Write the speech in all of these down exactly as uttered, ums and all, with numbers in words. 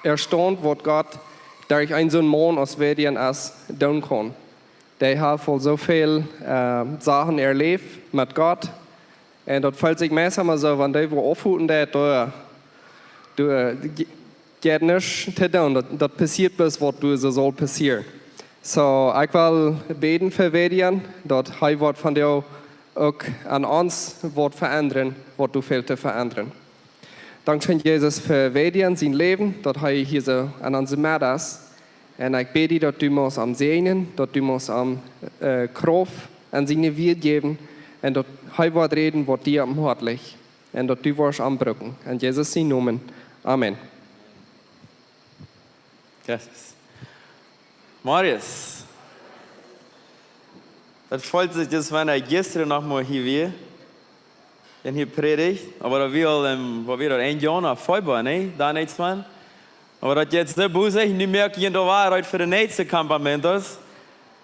erstaunt, waut Gott derch een soon Maun aus Werdian es doonen kaun. Dee haft aul soo väl äh, Sachen erläft met Gott. Un daut feelt sikj meist emma soo, wan dee woa aufhoolen, daut doa, doa äh, ge- jeit nuscht to doonen. Daut, daut passieet bloos, waut doa soo saul passieren. So, ekj well bäden fa Werdian, daut hee woat vondoag uk aun ons woat veendren, waut doa fält to veendren. Dankscheen, Jesus, fa Werdian sien Läwen, daut hee hia soo aun onse Medd es. Un ekj bäd die, daut du motst am säajnen, daut du motst am äh, Krauft aun siene Wieed jäwen un daut hee woat räden, waut die opp em Hoat licht. Un daut du woascht am brucken. En Jesus sien Nomen. Amen. Yes. Marius. Daut feelt sikj, aus wan ekj jistren noch mol hia wia. Un hia prädicht. Oba daut wia aul, ähm, waut wia daut, een Joa, Februar, nä? Dan eets wan. Oba daut jeit soo busy, nu moak ekj de Woarheit fa de näakjste Campamentos.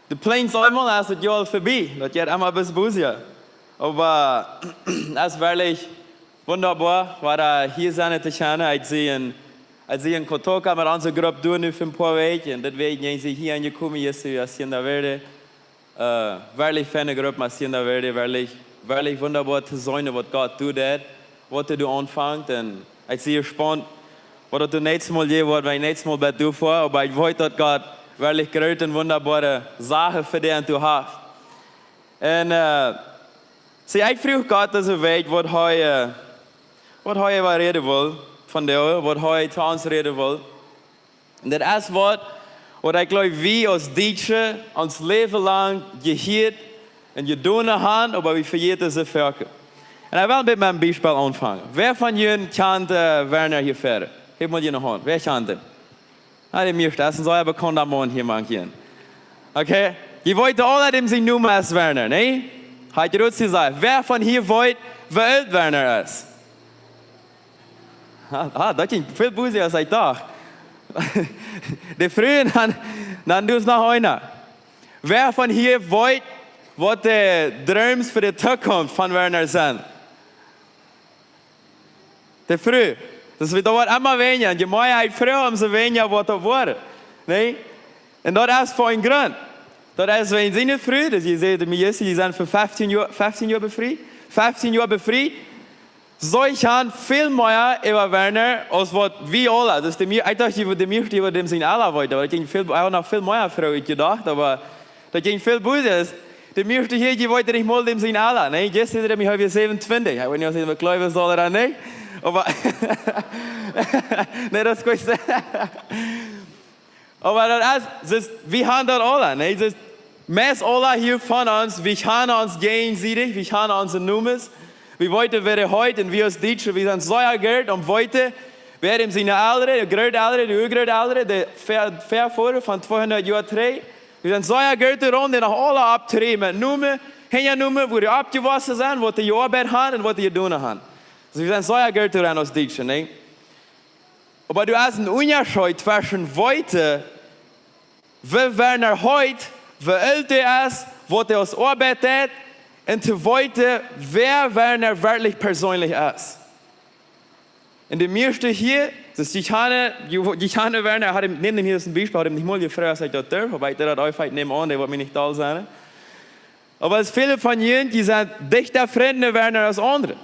De Pläne eemol es daut Joa aul verbie. Daut jeit emma bus busy. Oba es werkjlich wundaboa, wada hia sennen to kjennen. Ekj sie en, ekj sie en Kotoka met onse Grupp doonen nu fa een poa Wäakj. Un dit Wäakj sent see hia aunjekomen, jistren wia Hacienda Verde. Äh, werkjlich feine Grupp, Hacienda Verde, werkjlich, werkjlich wundaboa to seenen, waut Gott doa deit, waut hee doa aunfangt. Un ekj sie jespaunt, waut daut näakjste Mol jeft, waut wie näakjste Mol bie doa foaren, oba ekj weet, daut Gott werkjlich groote un wundaboare Sachen fa dee aun to haft. Un äh, see, ekj fruach Gott dise Wäakj, waut hee, äh, waut hee äwa räden well, von dee, waut hee to ons räden well. Un daut es waut, waut ekj jleew, wie aus Dietsche ons Läwen lang jehieet un jedonen haben, oba wie vejäten soo foaken. Un ekj well met een Biespel aunfangen. Wäa von junt kjant äh, Werner hia väaren? Häw mol june Haunt. Wäa kjant am? Na, de mieeschte, daut es een sea bekaunda Maun hia mank junt. Okay? Jie weeten aula, däm sien Nomen es Werner, nä? Hee haft jrod jesajcht. Wäa von hia weet, woo oolt Werner es? Ah, ah, daut jinkj väl busier aus ekj docht. De Frues, dan, dan doa es noch eena. Wäa von hia weet, waut de Dreems fa de Zukunft von Werner sent? De Frues. Daut es, daut woat emma weinja. Un je mea ekj froag, om soo weinja woat daut woaren. Nä? Un daut es fa een Grunt. Daut es, wan siene Fru, daut jie säden, mie jistren, jie sent fa feftieen Joa, feftieen Joa befriet. Feftieen Joa befriet. See kjant väl mea äwa Werner aus waut wie aula. Daut es de mie-, ekj docht, jie wudden de mieeschte äwa däm sien Ella weeten, oba daut jinkj väl, ekj haud noch väl mea Frues jedocht, oba daut jinkj väl busier. De mieeschte hia, jie weeten nich mol däm sien Ella, nä? Jistren säd hee mie, hee wia säwenuntwintich. Ekj weet nich, aus ekj daut jleewen saul ooda nä. Oba, nä, daut es goot. Oba daut es, daut es, wie haben daut aula, nä? Daut es, meist aula hia von ons, wie kjanen ons jäajensiedich, wie kjanen onse Nomes. Wie weeten, wäa hee heet, un wie aus Dietsche, wie sent sea goot om weeten, wäa däm siene Elren, de Grootelren, de Urgrootelren, de Väa-, Väavodasch von tweehundat Joa trigj. Wie sent sea goot doaraun, dee noch aula opptodräjen met Nomen, Hinjanomen, wua dee oppjewossen sent, waut dee jeoabeit haben un waut dee jedonen haben. Soo, wie sent sea goot doaraun aus Dietsche, nä? Oba doa es een Unjascheet tweschen weeten, woo Werner heet, woo oolt hee es, waut hee aus Oabeit deit, un to weeten, wäa Werner werkjlich perseenlich es. Un de mieeschte hia, daut es, jie kjanen, jie, jie kjanen Werner, ekj haud am, näm am hia aus een Biespel, haud am nich mol jefroacht, aus ekj daut durf, oba ekj deed daut eefach, ekj näm aun, dee woat mie nich doll sennen. Oba daut es, väle von junt, jie sent dichta Frind no Werner aus aundre.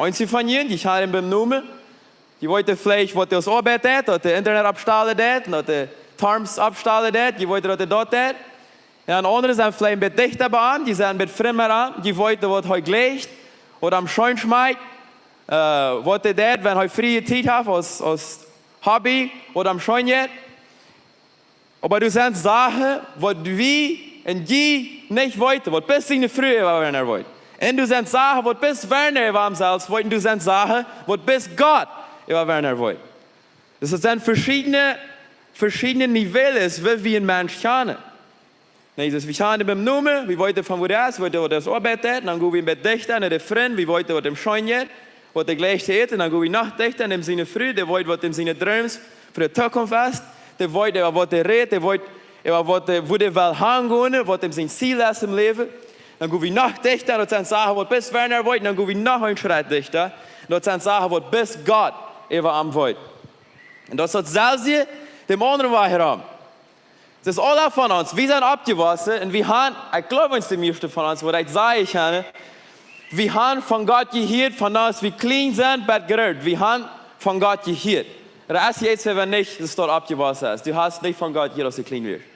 Eenje von junt, jie kjanen am biem Nomen, jie weeten veleicht, waut hee aus Oabeit deit, daut hee Internet oppstalen deit, daut hee Torms oppstalen deit, jie weeten, daut hee daut deit. Un aundre sent veleicht een bät dichta bie am, dee sent een bät friemd aun am, jie weeten, waut hee jleicht, waut am scheen schmakjt, äh, waut hee deit, wan hee friee Tiet haft aus, aus Hobby, waut am scheen jeit. Oba doa sent Sachen, waut wie un jie nich weeten, waut bloos siene Fru äwa Werner weet. Un doa sent Sachen, waut bloos Werner äwa am selfst weet, un doa sent Sachen, waut bloos Gott äwa Werner weet. Daut sent veschiedne, veschiedne Niveaus, woo wie een Mensch kjanen. Nä, daut es, wie kjanen am biem Nomen, wie weeten von wua hee es, wie weeten, waut hee aus Oabeit deit, un dan go wie een bät dichta no de Frind, wie weeten, waut am scheen jeit, waut hee jleicht to äten, un dan go wie noch dichta no siene Fru, dee weet, waut am siene Dreems fa de Zukunft es, dee weet, äwa waut hee rät, dee weet, äwa waut hee, wua hee well hangonen, waut am sien Ziel es em Läwen. Dan go wie noch dichta, daut sent Sachen, waut bloos Werner weet, un dan go wie noch een Schrett dichta, daut sent Sachen, waut bloos Gott äwa am weet. Un daut es daut selwje, dän aundren Wajch rom. Daut es aule von ons. Wie sent oppjewossen un wie han, ekj jleew, de mieeschte von ons, waut ekj saj, ekj han, wie han von Gott jehieet, von daut wie kjlien sent bat groot. Wie han von Gott jehieet. Daut es je eent, waut nich soo oppjewossen es. Du hast nich von Gott jehieet, aus du kjlien wieescht.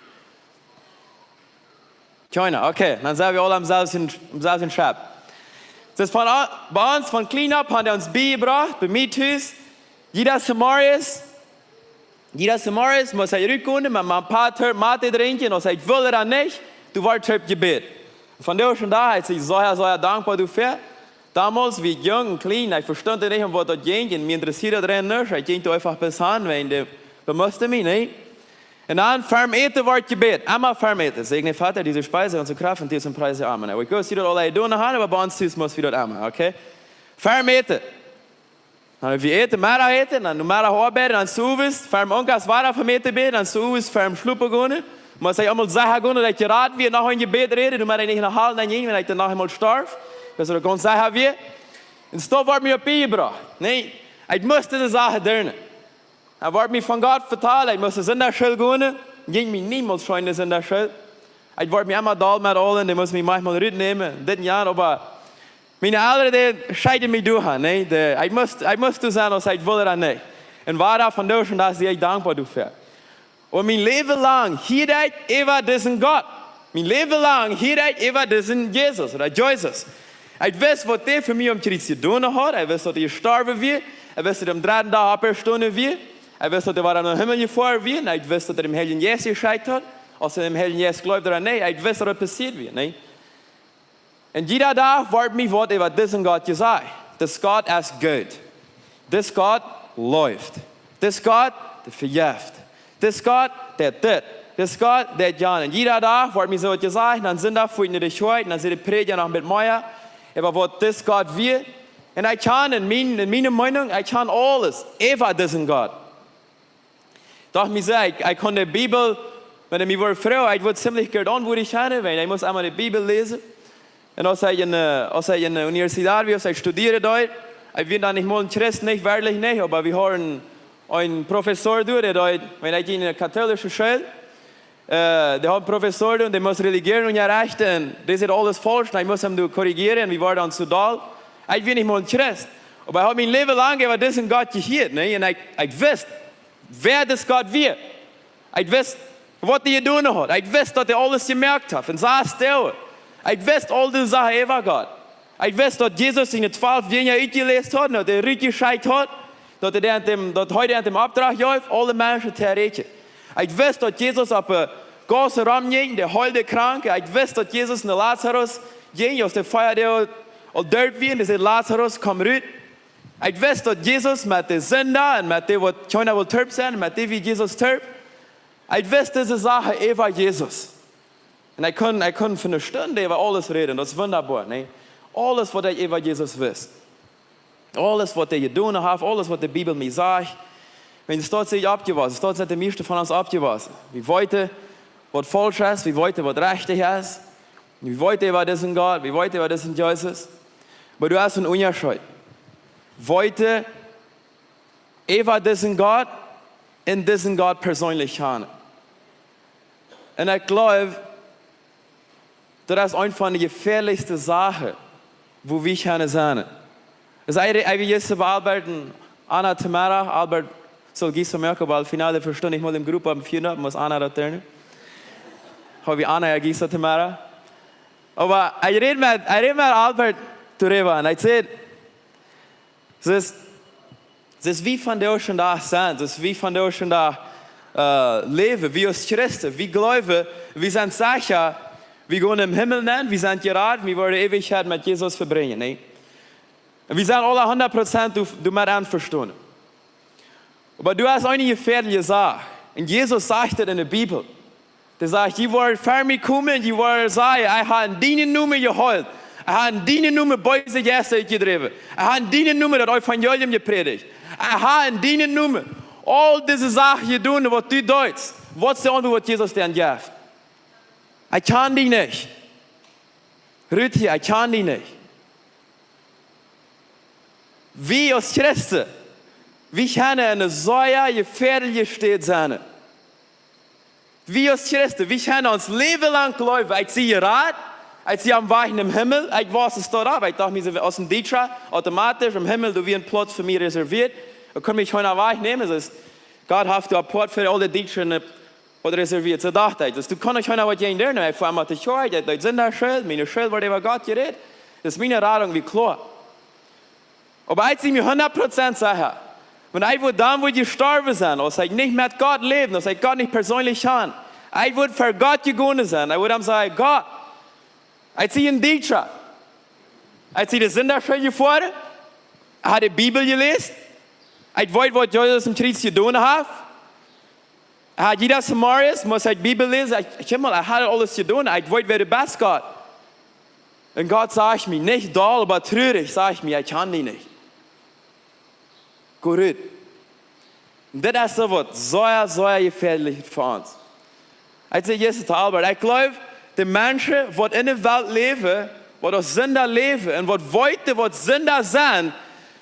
Kjeena, okay, dan sent wie aule aum selwjen, aum selwjen Schepp. Daut es von, bie ons von kjlien opp, han dee ons biejebrocht, bie mie tus, jieda Zemorjes, jieda Zemorjes must ekj rutkomen, met mien Papa Mate drinkjen, aus ekj well ooda nich, doa woat jebät. Von doa aun, doa sie ekj sea, sea dankboa doafäa. Donmols, wie jung un kjlien, ekj vestunt nich, om waut daut jinkj, un mie interessieed daut rein nich, ekj jinkj doa eefach bat han, wiels dee bemussten mie, nä? Un dan, verm Äten woat jebät, emma verm Äten. Säajen, Voda, dise Speis, onse Krauft, un dise Pries, amen. Ekj weet, see daut aule jedonen haben, oba bie ons tus must wie daut emma, okay? Verm Äten. Dan wie äten, Meddach äten, dan Meddach oabeiden, dan sowes, verm Onkas wada verm Äten bäden, dan sowes, verm schlopen gonen. Must ekj emol sajen, gonen, daut ekj jerat wia, noch een Jebäd räden, doamet ekj nich enne Hal nenn jinkj, wan ekj dan noch eemol storf. Daut es uk gaunz secha wia. Un daut woat mie opp biejebrocht. Nä, ekj must dise Sachen doonen. Daut woat mie von Gott vetalt, ekj must no Sindachschool gonen. Jinkj mie niemols scheen no Sindachschool. Ekj woat mie emma doll met aulen, dee musten mie maunchmol rutnämen. Dit Joa, oba miene Elren, dee scheeden mie doa, nä? Dee, ekj must, ekj must doa sennen, aus ekj well ooda nich. Un wada von doa aun, doa sie ekj dankboa doafäa. Un mien Läwen lang hieed ekj äwa disen Gott. Mien Läwen lang hieed ekj äwa disen Jesus ooda Jesus. Ekj wist, waut dee fa mie aum Kjriez jedonen haud. Ekj wist, daut hee jestorwen wia. Ekj wist, daut hee aum dredden Dach oppjestonen wia. Ekj wist, daut hee wada nom Himmel jefoaren wia. Un ekj wist, daut hee dän Heiljen Jeist jeschekjt haud. Aus hee aum Heiljen Jeist jleewd ooda nä, ekj wist, daut daut passieet wia, nä? Un jieda Dach woat mie waut äwa disen Gott jesajcht. Dis Gott es goot. Dis Gott leeft. Dis Gott, dee vejeft. Dis Gott, dee dit. Dis Gott, dee jant. Un jieda Dach woat mie soo waut jesajcht, dan sent doa Fäakjen, dee hia, dan sent de Prädja noch met mea. Äwa waut dis Gott wia. Un ekj kaun en mien, en miene Meenunk, ekj kaun aules äwa disen Gott. Docht mie soo, ekj, ekj kunn de Bibel, wan mie wort froagen, ekj wudd ziemlich goot auntwuaden kjennen, wiels ekj must emma de Bibel läsen. Un aus ekj en, äh, aus ekj en de Universität wia, aus ekj studieren deed, ekj wia dan nich mol een Christ, nich werkjlich nich, oba wie hauden een Professor doa, dee deed, wan ekj en de katholische School, äh, dee haud een Professor doa, dee must religieren unjarechten, un dee säd aules faulsch, un ekj must am doa korrigieren, un wie wieren dan soo doll. Ekj wia nich mol een Christ. Oba ekj haud mien Läwen lang äwa disen Gott jehieet, nä? Un ekj, ekj wist, wäa dis Gott wia. Ekj wist, waut hee jedonen haud. Ekj wist, daut hee aules jemoakt haud. Un soo es daut. Ekj wist aul dise Sachen äwa Gott. Ekj wist, daut Jesus siene twalf Jinja utjeläst haud, daut hee rutjeschekjt haud, daut hee an dän, daut hee an dän Opdrach jeef, aule Menschen to retten. Ekj wist, daut Jesus opp de Gaussen romjinkj, dee heeld de Kranke. Ekj wist, daut Jesus no Lazarus jinkj, aus dee vea Doag aul doot wia, un dee säd: "Lazarus, komm rut." Ekj wist, daut Jesus met de Sinda un met dee, waut kjeena wull toop sennen, met dee wia Jesus toop. Ekj wist dise Sachen äwa Jesus. Un ekj kunn, ekj kunn fa eene Stund äwa aules räden. Daut es wundaboa, nä? Aules, waut ekj äwa Jesus wist. Aules, waut hee jedonen haud, aules, waut de Bibel mie sajcht. Wiels doa sie ekj oppjewossen, doa sent de mieeschte von ons oppjewossen. Wie weeten, waut faulsch es, wie weeten, waut rajcht es. Wie weeten äwa disen Gott, wie weeten äwa disen Jesus. Oba doa es een Unjascheet. Weeten äwa disen Gott un disen Gott perseenlich kjanen. Un ekj jleew, daut es eent von de jefäadlichste Sachen, wua wie kjennen sennen. Daut es eejentlich, eejentlich es bie Albert un Anna Tamara, Albert saul Gisa moaken, oba aul final de Stunde ekj mol em Grupp opp em Fiena, must Anna daut doonen. Hab wie Anna, jo, Gisa Tamara. Oba ekj räd met, ekj räd met Albert doaräwa un ekj säd, daut es, daut es wie vondoag dän Dach sent, daut es wie vondoag dän Dach, äh, läwen, wie aus Christen, wie jleewen, wie sent secha, wie gonen em Himmel nenn, wie sent jerat, wie woaren Eewichkjeit met Jesus vebrinjen, nä? Un wie sent aule hundat Prozent doa, doamet envestonen. Oba doa es eene jefäadliche Sach. Un Jesus sajcht daut en de Bibel. Dee sajcht: "Jie woaren ver mie komen, jie woaren sajen: Ekj hab en dienen Nomen jeheelt. Ekj hab en dienen Nomen beese Jeista utjedräwen. Ekj hab en dienen Nomen daut Evangelium jeprädicht. Ekj hab en dienen Nomen aul dise Sachen jedonen, waut du deetst." Waut es de Auntwuat, waut Jesus dan jeft? "Ekj kjan die nich. Rut hia, ekj kjan die nich." Wie aus Christen, Wie kjennen en eene sea jefäadelje Städ sennen. Wie aus Christen, wie kjennen ons Läwen lang jleewen: Ekj sie jerat, ekj sie aum Wajch nom Himmel, ekj wist daut uk. Ekj docht mie soo, aus een Dietscha, automatisch em Himmel, doa wia een Plauz fa mie reserviert. Ekj kunn mie kjeena wajchnämen, daut es, Gott haft doa een Plauz fa aule Dietsche, een Plauz reserviert. Soo docht ekj. Daut du kaust kjeena waut jäajen doonen. Ekj foa emma to Kjoakj, ekj deed Sindachschool, miene School wort äwa Gott jerät. Daut es miene Radunk, wia kloa. Oba ekj sie mie hundat Prozent secha, wan ekj wudd dan wudd jestorwen sennen, aus ekj nich met Gott läwd, aus ekj Gott nich perseenlich kjand, ekj wudd ver Gott jegonen sennen, ekj wudd am sajen: Gott, ekj sie een Dietscha, ekj sie de Sindachschool jefoaren, ekj haud de Bibel jeläst, ekj weet, waut Jesus aum Kjriez jedonen haft, ekj haud jieda Morjes, must ekj Bibel läsen, ekj, ekj, mol, ekj haud aules jedonen, ekj weet, wäa du best, Gott. Un Gott sajcht mie, nich doll, oba trurich, sajcht mie: Ekj kjan die nich. Go rut. Un dit es soo waut sea, sea jefäadeljet fa ons. Ekj säd jistren to Albert, ekj jleew, de Menschen, waut en de Welt läwen, waut aus Sinda läwen un waut weeten, waut Sinda sent,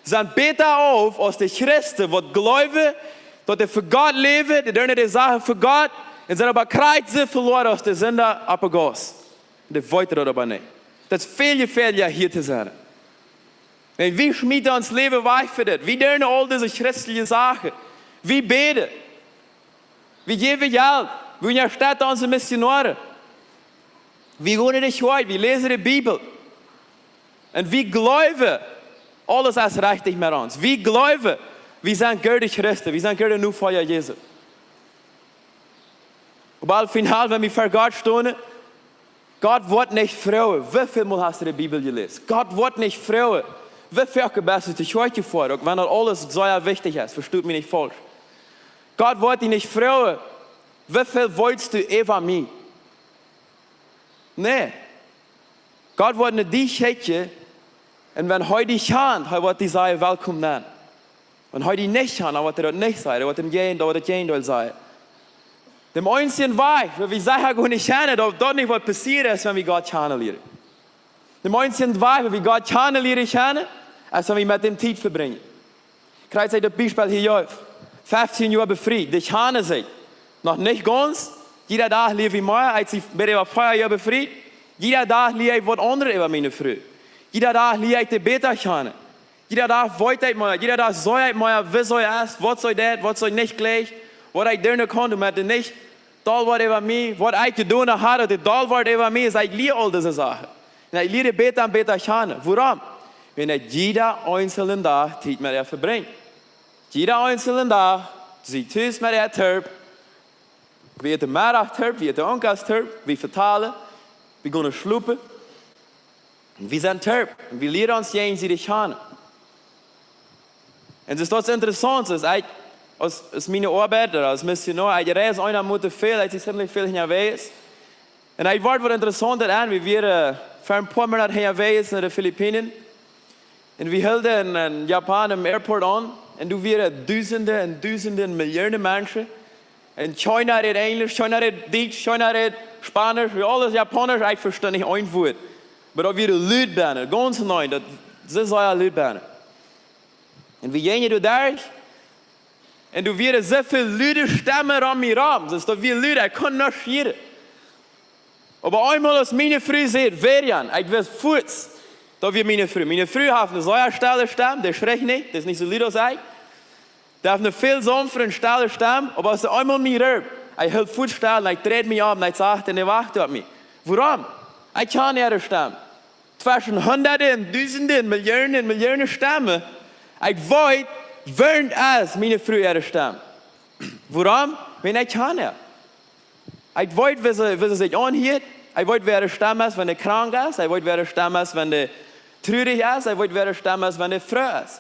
sent bäta auf aus de Christen, waut jleewen, daut dee fa Gott läwen, dee doonen de Sachen fa Gott, un sent oba krakjt soo veloaren aus de Sinda opp de Gauss. Dee weeten daut oba nich. Daut es väl jefäadelja hia to sennen. Un wie schmieten ons Läwen wajch fa dit. Wie doonen aul dise christelje Sachen. Wie bäden. Wie jäwen Jelt. Wie unjastetten onse Missionoaren. Wie gonen no de Kjoakj. Wie läsen de Bibel. Un wie jleewen, aules es rajcht met ons. Wie jleewen, wie sent goode Christen. Wie sent goode Nofolja Jesu. Oba aul final, wan wie ver Gott stonen, Gott woat nich froagen, woo väl mol hast du de Bibel jeläst? Gott woat nich froagen, woo väl best du to Kjoakj jefoaren, uk wan daut aules sea wichtich es, vestot mie nich faulsch. Gott woat die nich froagen, woo väl weetst du äwa mie? Nä. Gott woat no die kjikjen, un wan hee die kjant, hee woat die sajen: Welkom nenn. Wan hee die nich kjant, dan woat hee daut nich sajen, hee woat däm Jäajen-, hee woat daut Jäajendeel sajen. Dän eensjen Wajch, woo wie secha gonen kjennen, daut daut nich waut passieren es, wan wie Gott kjanen lieren. Dän eensjen Wajch, woo wie Gott kjanen lieren kjennen, es wan wie met däm Tiet vebrinjen. Kjrieen see daut Biespel hia, Joa, feftieen Joa befriet, dee kjanen sikj noch nich gaunz. Jieda Dach lia wie mea, aus ekj sie bie äwa fia Joa befriet. Jieda Dach lia ekj waut aundret äwa miene Fru. Jieda Dach lia ekj dee bäta kjanen. Jieda Dach weet ekj mea, jieda Dach saj ekj mea, woo see es, waut see deit, waut see nich jlikjt, waut ekj doonen kaun, doamet dee nich doll woat äwa mie, waut ekj jedonen haud, daut dee doll woat äwa mie, es, ekj lia aul dise Sachen. Un ekj lia dee bäta un bäta kjanen. Wuarom? Wan ekj jieda eensjen Dach Tiet met äa vebrinj. Jieda eensjen Dach, see tus met äa toop, wie äten Meddach toop, wie äten Owentkost toop, wie vetalen, wie gonen schlopen. Un wie sent toop. Un wie lieren ons jäajensiedich kjanen. Un daut es interessaunt, aus ekj, aus, aus miene Oabeit, ooda aus Missionoa, ekj reis eent mol väl, ekj sie ziemlich väl unjawäajes. Un ekj wort waut Interessauntet aun, wie wieren, äh, ver een poa Moonat unjawäajes no de Philippinen. Un wie hilden en, en Japan em Airport aun. Un doa wieren Dusenden un Dusenden, Millionen Menschen. Un kjeena räd Enjlisch, kjeena räd Dietsch, kjeena räd Spaunisch, wie aules Japaunisch, ekj vestunt nich een Wuat. Oba daut wieren Lud bennen, gaunz nich, daut, see sea Lud bennen. Un wie jinjen doa derch, un doa wieren soo väl lude Stemmen rom mie rom, daut daut wia lud, ekj kunn nuscht hieren. Oba eemol aus miene Fru säd: "Verian", ekj wist fuaz, daut wia miene Fru. Miene Fru haft eene sea stelle Stemm, dee schricht nich, dee es nich soo lud aus ekj. Dee haft eene väl saunftere un stelle Stemm, oba aus see eemol mie roopt, ekj hilt fuaz stell un ekj dreid mie om un ekj sach, dee wacht opp mie. Wuarom? Ekj kjan äare Stemm. Tweschen Hunderte un Dusende un Millionen un Millionen Stemmen, ekj weet, wäa es miene Fru äare Stemm. Wuarom? Wiels ekj kjan äa. Ekj weet, woo see, woo see sikj aunhieet. Ekj weet, woo äare Stemm es, wan dee krank es. Ekj weet, woo äare Stemm es, wan dee trurich es. Ekj weet, woo äare Stemm es, wan dee froo es.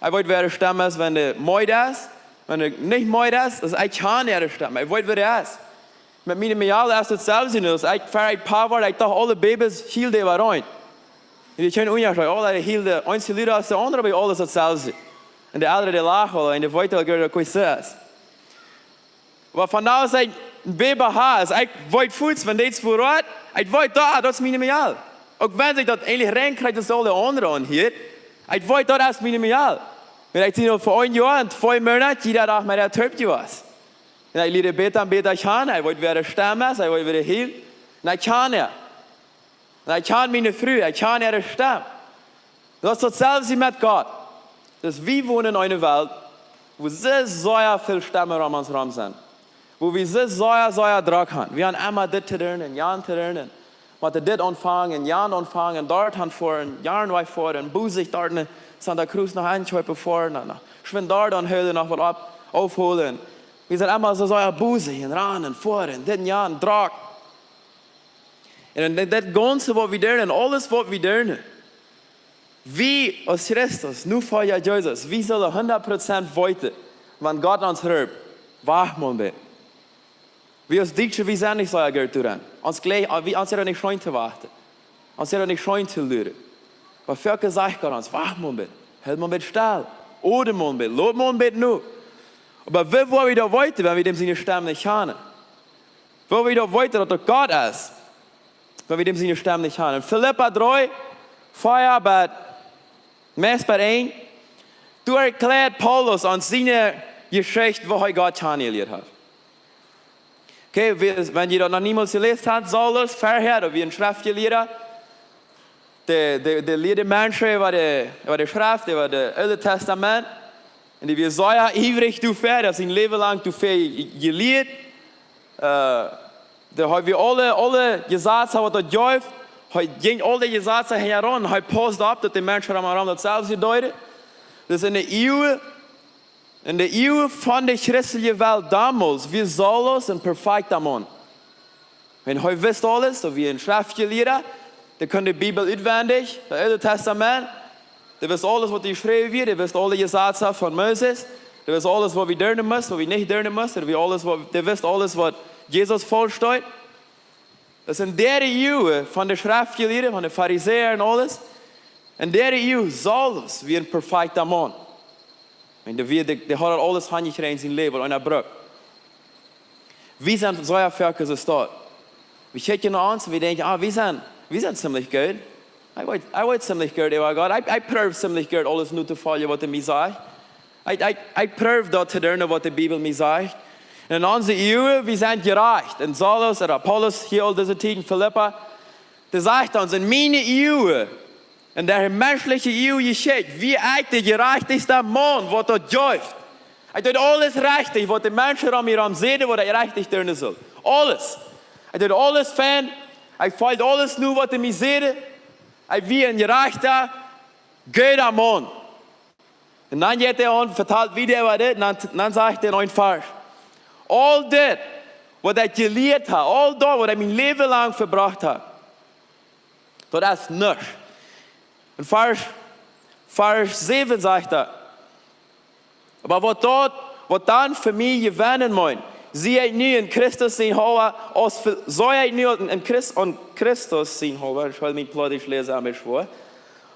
Ekj weet, woo äare Stemm es, wan dee meed es, wan dee nich meed es. Daut ekj kjan äare Stemm. Ekj weet, woo dee es. Met miene Mejal es daut selfst, aus ekj ver een poa Joa, ekj docht, aule Babys hielden äwa eent. Un dee kjennen unjascheiden, aule hielden, eent lud aus daut aundre, oba aules daut selfst. Un de Elren, dee lachen aul, un dee weeten aul, daut daut goot es. Oba von doa aus ekj een Baby hab, aus ekj weet fuaz, wan dit veroat, ekj weet, daut, daut es miene Mejal. Uk wan ekj daut eejentlich rein kjrieech, daut es aule aundre aunhieet, ekj weet, daut es miene Mejal. Wan ekj sie nu fa een Joa un twee Moonat jieda Dach met äa toop jewast. Un ekj lieed bäta un bäta kjanen, ekj wull wada Stemm es, ekj wull wada hiel. Un ekj kjan äa. Un ekj kjan miene Fru, ekj kjan äare Stemm. Daut es daut selwje met Gott. Daut wie wonen en eene Welt, wua soo sea väl Stemmen rom ons rom sent. Wua wie soo sea, sea Drock han. Wie han emma dit to doonen, jan to doonen. Motten dit aunfangen, jan aunfangen, doa han foaren, jan wajch foaren, bosich doa en Santa Cruz noch enkjeepen foaren, dan noch schwind doa dan hoolen noch waut opp, aufhoolen. Wie sent emma soo sea bosich un ranen, foaren, dit un jan, Drock. Un dit, dit gaunze waut wie doonen, aules waut wie doonen. Wie aus Christen, Nofolja Jesus, wie sellen hundat Prozent weeten, wan Gott ons roopt, wacht mau een bät. Wie aus Dietsche, wie sent nich soo goot doaraun. Ons jlikj, wie, ons es daut nich scheen to wachten. Ons es daut nich scheen to luren. Oba foaken sajcht Gott ons, wacht mau een bät. Hool mau een bät stell. Odem mau een bät. Lot mau een bät no. Oba woo woa wie daut weeten, wan wie däm siene Stemm nich kjanen? Woo woa wie daut weeten, daut daut Gott es, wan wie däm siene Stemm nich kjanen? En Filippa dree, vea bat, meist bat een, doa erkjläat Paulus ons siene Jeschicht, woo hee Gott kjanen jelieet haft. Okay, wie, wan jie daut noch niemols jeläst han, Saulus, verhäa, daut wia een Schreftjelieda, dee, dee, dee lieed Menschen äwa de, äwa de Schreft, äwa daut Oole Tastament. Un dee wia sea iewrich doafäa, daut sien Läwen lang doafäa je-, jelieet. Äh, dee haud wia aule, aule Jesazen, waut daut jeef, hee jinkj aule Jesazen hinjaraun. Hee pausd opp, daut de Menschen rom am rom daut selwje deeden. Daut es en de Iew, en de Iew von de christelje Welt donmols, wia Saulus een perfekta Maun. Un hee wist aules, soo aus een Schreftjelieda, dee kunn de Bibel utwendich, daut Oole Tastament, dee wist aules, waut doa jeschräwen wia, dee wist aule Jesazen von Moses, dee wist aules, waut wie doonen musten, waut wie nich doonen musten, dee wist aules, waut, dee wist aules, waut Jesus väasteit. Daut es en dee Iew von de Schreftjelieda, von de Farisäa un aules. En dee Iew, Saulus wia een perfekta Maun. Un dee wia, dee, dee haud aules aunjekjräajen en sien Läwen, waut eena brukt. Wie sent sea foaken soo doa. Wie kjikjen no ons, wie denkjen, ah, wie sent, wie sent ziemlich goot. Ekj weet, ekj weet ziemlich goot äwa Gott. Ekj, ekj proow ziemlich goot aules no to foljen, waut hee mie sajcht. Ekj, ekj, ekj proow daut to doonen, waut de Bibel mie sajcht. Un en onse Iew, wie sent jerajcht. Un Saulus, ooda Paulus, hia aul dise Tiet en Filippa, dee sajcht ons, en miene Iew, en de menschelje Iew jeschicht, wia ekj de jerajchtsta Maun, waut daut jeef. Ekj deed aules rajcht, waut de Menschen rom mie rom säden, waut ekj rajcht doonen sull. Aules. Ekj deed aules fein. Ekj foljt aules no, waut dee mie säden. Ekj wia een jerajchta, gooda Maun. Un dan jeit hee aun, vetalt wieda äwa dit, un dan, dan sajcht hee en een Varsch: Aul dit, waut ekj jelieet hab, aul daut, waut ekj mien Läwen lang vebrocht hab, daut es nuscht. En Varsch, Varsch säwen sajcht hee: Oba waut daut, waut dan fa mie jewennen meent, sie ekj nu en Christus sien Hoawa, aus ve-, sie ekj nu en Christ-, en Christus sien Hoawa, ekj well mien Plautdietsch läsen, oba ekj schwoa,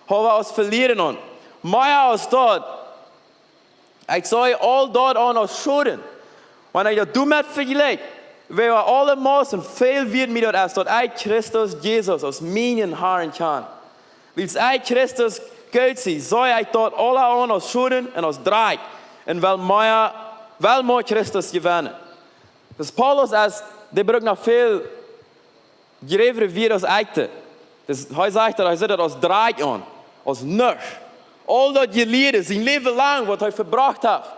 Hoawa aus velieren aun. Mea aus daut, ekj see aul daut aun aus Schoden, wan ekj daut doamet vejlikj, woo aulemaun väl wieet mie daut es, daut ekj Christus Jesus aus mienen Harn kjan. Wiels ekj Christus goot sie, see ekj daut aula aun aus Schoden un aus Drakj, un well mea, well mea Christus jewennen. Daut Paulus es, dee brukt noch väl jrewre Wieed aus ekj deed. Daut, hee sajcht daut, hee sitt daut aus Drakj aun, aus nuscht. Aul daut jelieede, sien Läwen lang, waut hee vebrocht haft,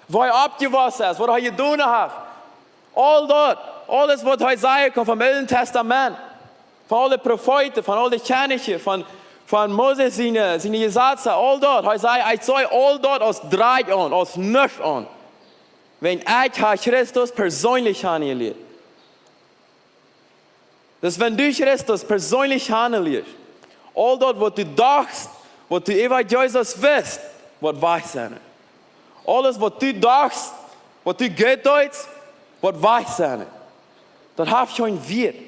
woo hee oppjewossen es, waut hee jedonen haft. Aul daut, aules waut hee sajen kunn vom Oolen Tastament, von aule Profeeten, von aule Kjennichs, von, von Moses siene, siene Jesazen, aul daut. Hee säd, ekj see aul daut aus Drakj aun, aus nuscht aun, wan ekj hab Christus perseenlich kjanen jelieet. Daut wan du Christus perseenlich kjanen lieescht, aul daut waut du dochst, waut du äwa Jesus wist, woat wajch sennen. Aules waut du dochst, waut du goot deetst, woat wajch sennen. Daut haft kjeen Wieet.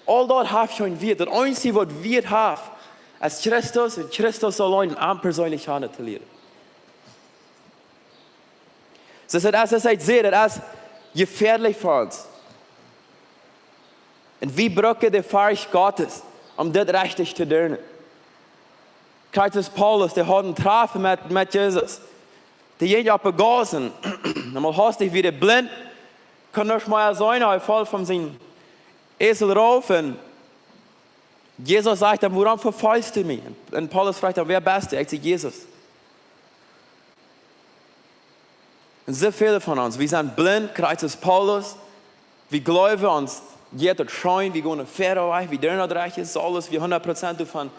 Aul daut haft kjeen Wieet. Daut eensje waut Wieet haft, es Christus un Christus auleen, am perseenlich kjanen to lieren. Soo, daut es, daut es, daut es jefäadlich fa ons. Un wie brucken de Forcht Gottes, om dit rajcht to doonen. Titus Paulus, dee haud een Träffen met, met Jesus. Dee jinkj opp de Gaussen. Eemol haustich wia dee blint, kunn nuscht mea seenen, hee foll von sienen Esel rauf un Jesus sajcht am: "Wuarom vefolchst du mie?" Un Paulus froagt am: "Wäa best du?" Ekj saj: "Jesus." Un soo väle von ons, wie sent blint, krakjt soo aus Paulus. Wie jleewen, ons jeit daut scheen, wie gonen wieda wajch, wie doonen daut rajchte, aules, wie hundat Prozent doavon,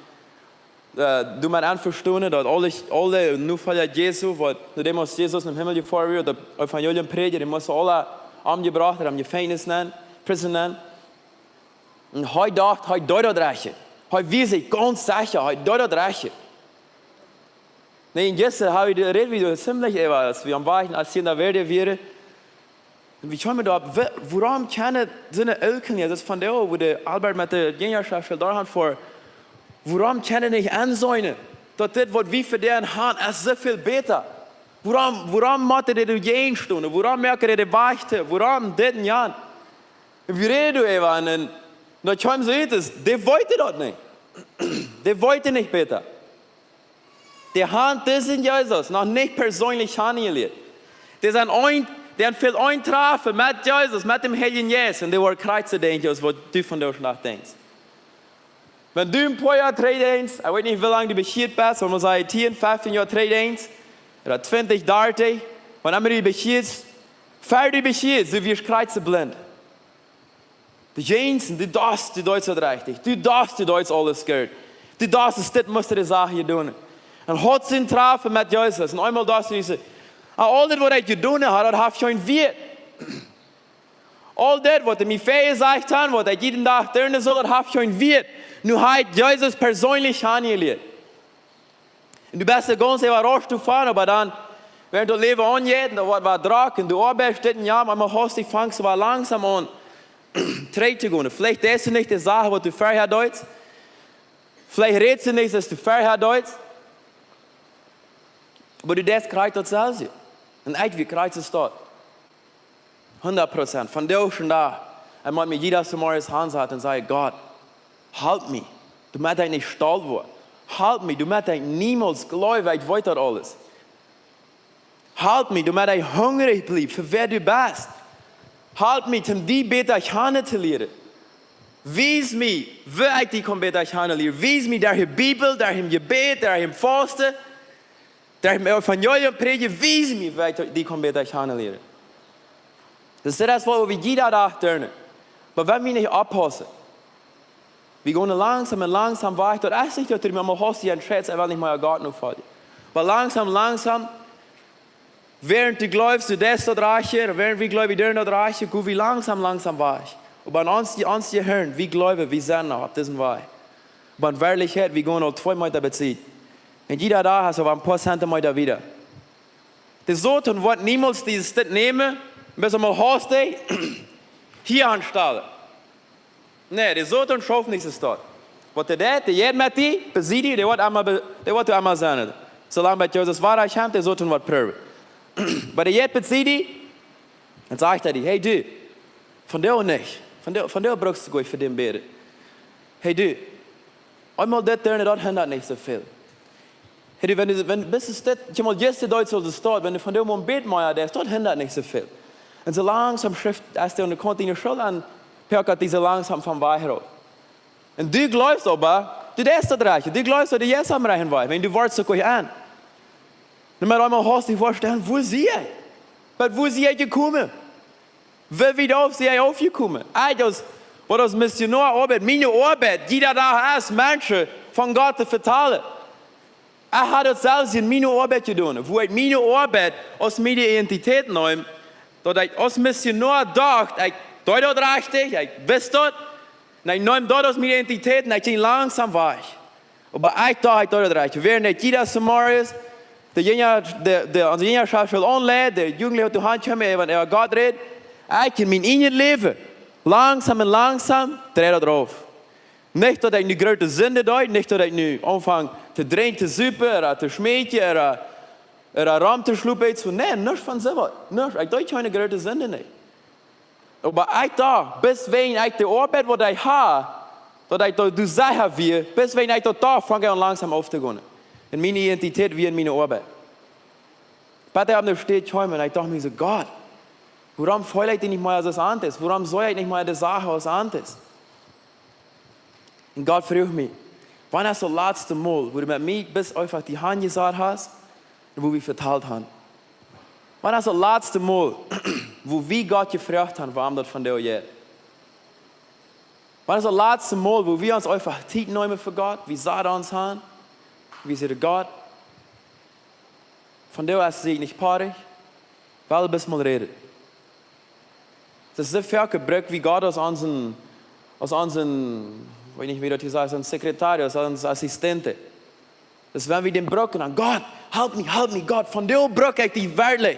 äh, doamet envestonen, daut aule, aule Nofolja Jesu, waut, no däm aus Jesus nom Himmel jefoaren wia, daut Evangelium prädjen, dee musten aule omjebrocht, em Jefenkjnis nenn, prison nenn. Un hee docht, hee deed daut rajchte. Hee wia sikj gaunz secha, hee deed daut rajchte. Nä, un jistren hab wie, räd wie doa zimlich äwa, aus wie aum Wajch, aus wie en de Welt wieren. Un wie kjeemen doaropp, wa-, wuarom kjennen soone Elkjen, daut es von doa, woo de Albert met de Jinjaschoft doa han fa, wuarom kjennen nich enseenen, daut dit, waut wie fa dän han, es soo väl bäta? Wuarom, wuarom motten dee doa jäajen stonen? Wuarom moaken dee de Wajch too? Wuarom dit un jant? Un wie räden doa äwa un, un daut kjeem soo ut, es, dee weeten daut nich. Dee weeten nich bäta. Dee han disen Jesus noch nich perseenlich kjanen jelieet. Dee sent een, dee han väl een Träffen met Jesus, met däm Heiljen Jeist. Un dee woaren krakjt soo denkjen, aus waut du vondoag noch denkjst. Wan du een poa Joa trigj denkjst, ekj weet nich, woo lang du bekjieet best, wan wie sajen, tieen, feftieen Joa trigj denkjst, ooda twintich, dartich, wan emma du bekjieetst, ver du bekjieetst, du wieescht krakjt soo blint. Du denkjst, du dochst, du deist daut rajchte. Du dochst, du deist aules goot. Du dochst, dit must de Sach hia doonen. Un haudst een Träffen met Jesus. Un eemol dochst du, ah, aul dit, waut ekj jedonen hab, daut haft kjeen Wieet. Aul dit, waut dee mie väajesajcht han, waut ekj jieden Dach doonen saul, daut haft kjeen Wieet. Nu hab ekj Jesus perseenlich kjanen jelieet. Un du best doa gaunz äwarauscht doavon, oba dan, wan daut Läwen aunjeit, un doa woat waut drock, un du oabeitst dit un jant, oba haustich fangst du waut langsom aun, trigj to gonen. Veleicht deist du nich de Sach, waut du verhäa deedst. Veleicht rätst du nich, waut du verhäa deedst. Oba du deist krakjt daut selwje. Un ekj wia krakjt soo doa. Hundat Prozent. Vondoag dän Dach. Ekj mott mie jieda Morjes hansaten un sajen: "Gott, halp mie, doamet ekj nich stolt woa. Halp mie, doamet ekj niemols jleew, ekj weet daut aules. Halp mie, doamet ekj hungrich bliew fa wäa du best. Halp mie, om die bäta kjanen to lieren. Wies mie, woo ekj die kaun bäta kjanen lieren. Wies mie derch de Bibel, derch daut Jebäd, derch daut Fausten, derch daut Evangelium prädjen, wies mie, woo ekj die kaun bäta kjanen lieren." Daut es daut, waut wie jieda Dach doonen. Oba wan wie nich oppaussen, wie gonen langsom un langsom wajch, daut es nich, daut du mol hast, du entscheidst, ekj well nich mea Gott nofoljen. Oba langsom, langsom, wäarent du jleefst, du deist daut rajchte, wäarent wie jleewen, wie doonen daut rajchte, go wie langsom, langsom wajch. Oba aun ons, ons Jehirn, wie jleewen, wie sent noch opp disen Wajch. Oba en Werkjlichkjeit, wie gonen aul twee Meeta bie Tiet. Un jieda Dach es oba een poa Zentimeeta wieda. De Soton woat niemols dise Städ nämen, bat eemol hast du hia aunstalen. Nä, de Soton schauft nich soo doa. Waut dee deit, dee jeit met die, besied die, dee woat emma be-, dee woat emma sennen. Soo lang bat Jesus wada kjemt, de Soton woat proowen. Oba dee jeit besied die, dan sajcht hee die: "Hey du, vondoag nich. Vondoag, vondoag bruckst du nich fa dän bäden. Hey du, eemol dit doonen, daut hindat nich soo väl. Hey du, wan du, wan, best du dit, kjikj mol, jistren deedst du daut, wan du vondoag mol een bät mea deist, daut hindat nich soo väl." Un soo langsom schrift, aus dee aun de Kaunt diene Schult aun, poakat dee soo langsom vom Wajch rauf. Un du jleefst oba, du deist daut rajchte, du jleefst, daut du jeist aum rajchten Wajch, wan du woascht soo goot aun. Nu mott eemol hast die väastalen, wua sie ekj? Bat wua sie ekj jekomen? Woo wiet auf sie ekj aufjekomen? Ekj aus, waut aus Missionoa oabeit, miene Oabeit, jieda Dach es, Menschen von Gott to vetalen. Ekj hab daut selfst en miene Oabeit jedonen, wua ekj miene Oabeit aus miene Identität neem, daut ekj aus Missionoa docht, ekj deed daut rajchte, ekj wist daut, un ekj neem daut aus miene Identität un ekj jinkj langsom wajch. Oba ekj docht, ekj deed daut rajchte. Wäarent ekj jieda Morjes de Jinja, de, de, onse Jinjaschoft aunleid, de Jugentliche haud to Haunt komen, äwa, äwa Gott räd, ekj en mien ieejnet Läwen, langsom un langsom, dreid daut rauf. Nich daut ekj nu groote Sinden deed, nich daut ekj nu aunfung to drinkjen, to supen, ooda to schmeekjen, ooda, ooda rom to schlupen, soo, nä, nuscht von soo waut. Nuscht, ekj deed kjeene groote Sinden nich. Oba ekj docht, bat wan ekj de Oabeit, waut ekj hab, daut ekj doa, doa secha wia, bat wan ekj daut docht, fung ekj aun langsom auftogonen. Un miene Identität wia en miene Oabeit. Bat ekj opp ne Städ kjeem un ekj docht mie soo: "Gott, wuarom feel ekj nich mea soo aus aundasch? Wuarom see ekj nich mea de Sachen aus aundasch?" Un Gott fruach mie: "Wanea es daut latste Mol, wua du met mie bloos eefach die Haunt jesat hast un wua wie vetalt haben? Wanea es daut latste Mol, wua wie Gott jefroacht haben, wuarom daut vondoag jeit? Wanea es daut latste Mol, wua wie ons eefach Tiet neemen fa Gott, wie saten ons han, wie säden: Gott, vondoag es sikj nich poadig, well bloos mol räden?" Daut es soo väl jebrukt, wie Gott aus onsen, aus onsen, weet nich, woo daut hia sajcht, aus onsen Sekretär, aus onsen Assistent. Daut es, wan wie dän brucken, dan: "Gott, help mie, help mie, Gott, vondoag bruck ekj die werkjlich.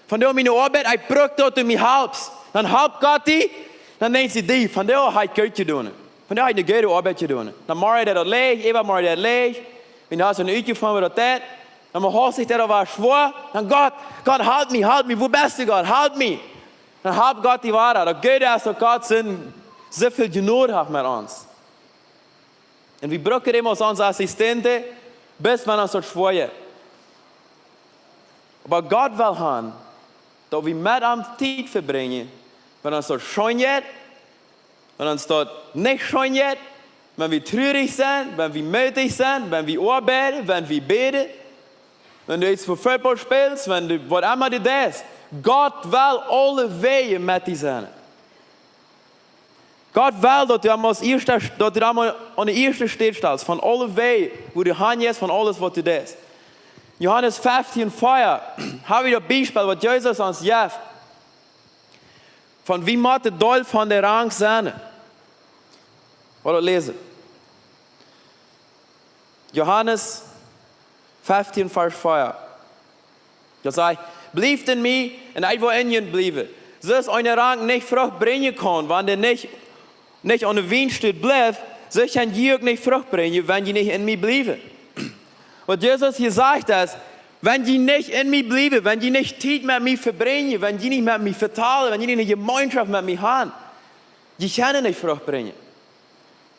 Vondoag miene Oabeit, ekj bruck daut du mie halpst." Dan halpt Gott die, dan denkjt hee: "Dee, vondoag hab ekj goot jedonen. Vondoag hab ekj eene goode Oabeit jedonen." Dan morjen deit daut leicht, äwamorjen deit daut leicht. Wan du hast een Uatje von waut daut deit, dan mol hast du daut aul waut schwoa. Dan: "Gott, Gott, help mie, help mie, wua best du, Gott? Help mie." Dan halpt Gott die wada. Daut Goote es, daut Gott sien, soo väl Jnod haft met ons. Un wie brucken am aus onsen Assistent, bloos wan ons daut schwoa jeit. Oba Gott well han, daut wie met am Tiet vebrinjen, wan ons daut scheen jeit, wan ons daut nich scheen jeit, wan wie trurich sent, wan wie moodich sent, wan wie oabeiden, wan wie bäden, wan du ieescht fa Football spälst, wan du waut emma du deist. Gott well aule Wäaj met die sennen. Gott well, daut du am aus ieeschta, daut du am aun de ieeschte Städ stalst, von aule Wäaj, wua du han jeist, von aules, waut du deist. Johanes feftieen vea, hab wie daut Biespel, waut Jesus ons jeft, von wie motten Deel von de Rank sennen. Wie woaren läsen. Johanes feftieen, Varsch vea. Daut sajcht: "Bliewt en mie un ekj woa en junt bliewen. Soo aus eene Rank nich Frucht brinjen kaun, wan dee nich, nich aun de Wienstock blift, soo kjenn jie uk nich Frucht brinjen, wan jie nich en mie bliewen." Waut Jesus hia sajcht es: "Wan jie nich en mie bliewen, wan jie nich Tiet met mie vebrinjen, wan jie nich met mie vetalen, wan jie nich eene Jemeenschoft met mie han, jie kjennen nich Frucht brinjen."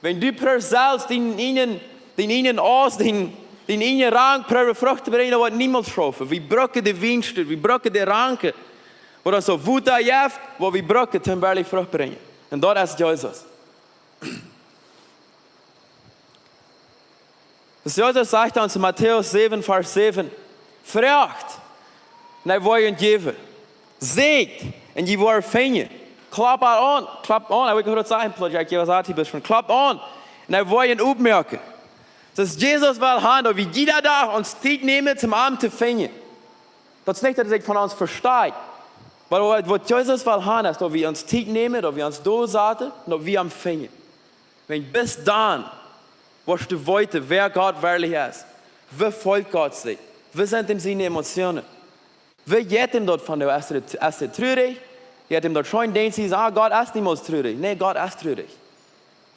Wan du proost selfst dien eejnen, dien eejnen Aust, dien, dien eejne Rank proowen Frucht to brinjen, daut woat niemols schaufen. Wie brucken de Wienstock, wie brucken de Ranken, waut ons daut Wota jeft, waut wie brucken, toom werkjlich Frucht brinjen. Un daut es Jesus. Daut Jesus sajcht ons en Matäus säwen, Varsch säwen: "Froagt, un ekj woa junt jäwen. Sieekjt, un jie woaren finjen. Kloppt aun, kloppt aun." Ekj weet nich, woo daut sajcht en Plautdietsch, ekj weet nich, woo daut hia es, von: "Kloppt aun, un ekj woa junt oppmoaken." Daut Jesus well han, daut wie jieda Dach ons Tiet nämen, toom am to finjen. Daut es nich, daut hee sikj von ons vesteit. Oba waut, waut Jesus well han, es, daut wie ons Tiet nämen, daut wie ons doa saten, un daut wie am finjen. Wan bloos dan woascht du weeten, wäa Gott werkjlich es. Woo feelt Gott sikj? Woo sent am siene Emotionen? Woo jeit am daut vondoag? Es hee, es hee trurich? Jeit am daut scheen? Denkjst du: "Ah, Gott es niemols trurich." Nä, Gott es trurich.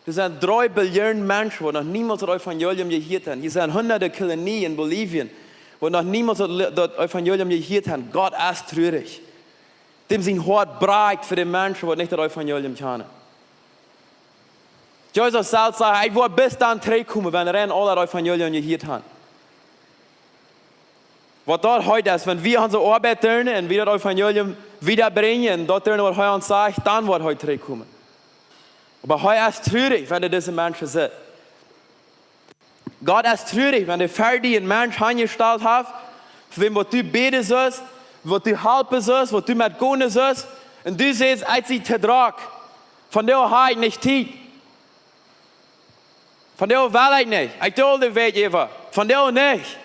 Doa sent dree Billionen Menschen, waut noch niemols daut Evangelium jehieet haben. Doa sent hundade Kolonien en Bolivien, waut noch niemols daut, daut Evangelium jehieet haben. Gott es trurich. Däm sien Hoat brakjt fa de Menschen, waut nich daut Evangelium kjanen. Jesus selfst säd: "Ekj woa bloos dan trigjkomen, wan rein aule daut Evangelium jehieet haben." Waut daut heet es, wan wie onse Oabeit doonen un wie daut Evangelium wieda brinjen, daut doonen, waut hee ons sajcht, dan woat hee trigjkomen. Oba hee es trurich, wan hee dise Menschen sitt. Gott es trurich, wan hee ver die een Mensch aunjestalt haft, fa wäm waut du bäden sust, waut du halpen sust, waut du met gonen sust, un du sajchst: "Ekj sie too drock. Vondoag hab ekj nich Tiet. Vondoag well ekj nich. Ekj doo de Wäakj äwa. Vondoag nich."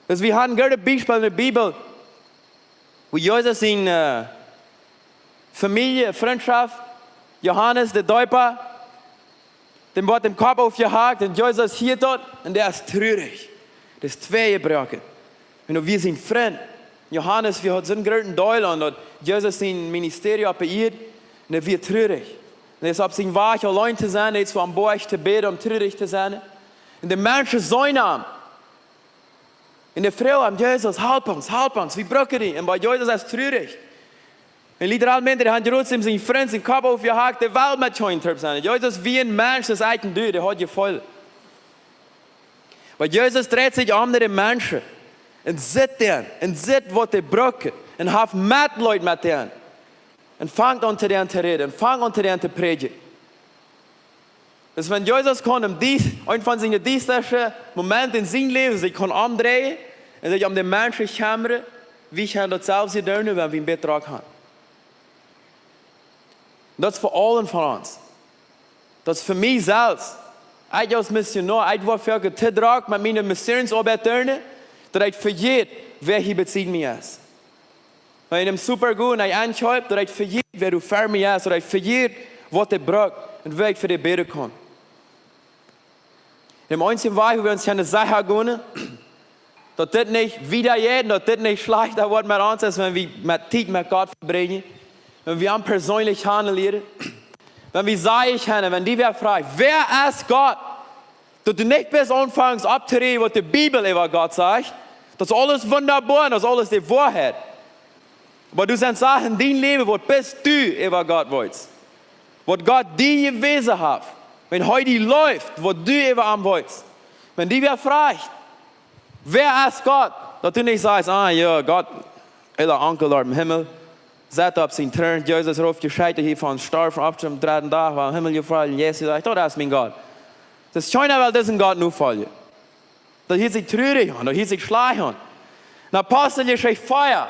Daut wie haben een goodet Biespel en de Bibel, wua Jesus siene, äh, Famielje, Frintschoft, Johanes de Deepa, däm woat de Kopp aufjehakt un Jesus hieet daut un dee es trurich. Dee es twei jebroaken. Un daut wia sien Frint. Johanes, wia, haud soon grooten Deel aun daut Jesus sien Ministerium opp de Ieed, un hee wia trurich. Un hee es opp sienen Wajch auleen to sennen, hee es aum Boajch to bäden, om trurich to sennen. Un de Menschen seenen am. Un dee fruagen am: "Jesus, halp ons, halp ons, wie brucken die." Un oba Jesus es trurich. Un literalmente, dee haud jrod sien, sien Frint sienen Kopp aufjehakt, dee well met kjeen toop sennen. Jesus wia een Mensch, daut es eent un du, dee haud Jefeelen. Oba Jesus dreit sikj om no de Menschen un sitt dän un sitt waut dee brucken un haft Metleet met dän un fangt aun to dän to räden un fangt aun to dän to prädjen. Dus wan Jesus kunn en dies, eent von siene diestaste Momenten en sien Läwen sikj kunn omdreien un sikj om de Menschen kjemmren, wie kjennen daut selfst doonen, wan wie een bät drock haben. Daut es fa aule von ons. Daut es fa mie selfst. Ekj aus Missionoa, ekj woa foaken too drock met miene Missionsoabeit doonen, daut ekj vejät, wäa hia bie mie es. Wan ekj em Super go un ekj enkaufen, daut ekj vejät, wäa doa ver mie es, daut ekj vejät, waut dee brucken un woo ekj fa dee bäden kaun. Dän eensjen Wajch, woo wie ons kjennen secha gonen, daut dit nich wieda jeit un daut dit nich schlajchta woat met ons, es wan wie mea Tiet met Gott vebrinjen, wan wie am perseenlich kjanen lieren, wan wie sajen kjennen, wan die wäa fruach, wäa es Gott? Daut du nich bloos aunfangst opptoräden, waut de Bibel äwa Gott sajcht, daut es aules wundaboa un daut es aules de Woarheit. Oba doa sent Sachen en dien Läwen, waut bloos du äwa Gott weetst. Waut Gott die jewäsen haft. Wan hee die leeft, waut du äwa am weetst. Wan die wäa fruach, wäa es Gott? Daut du nich sajchst, ah jo, Gott, ella Onkel doa em Himmel, sett opp sien Troon, Jesus roopt, jescheit hia von stoawen, opp toom dredden Dach, wia em Himmel jefollen, Jesus sajcht, daut es mien Gott. Daut es kjeena well disen Gott nofoljen. Daut hieet sikj truarich aun, daut hieet sikj schlajcht aun. En Aposteljeschicht vea,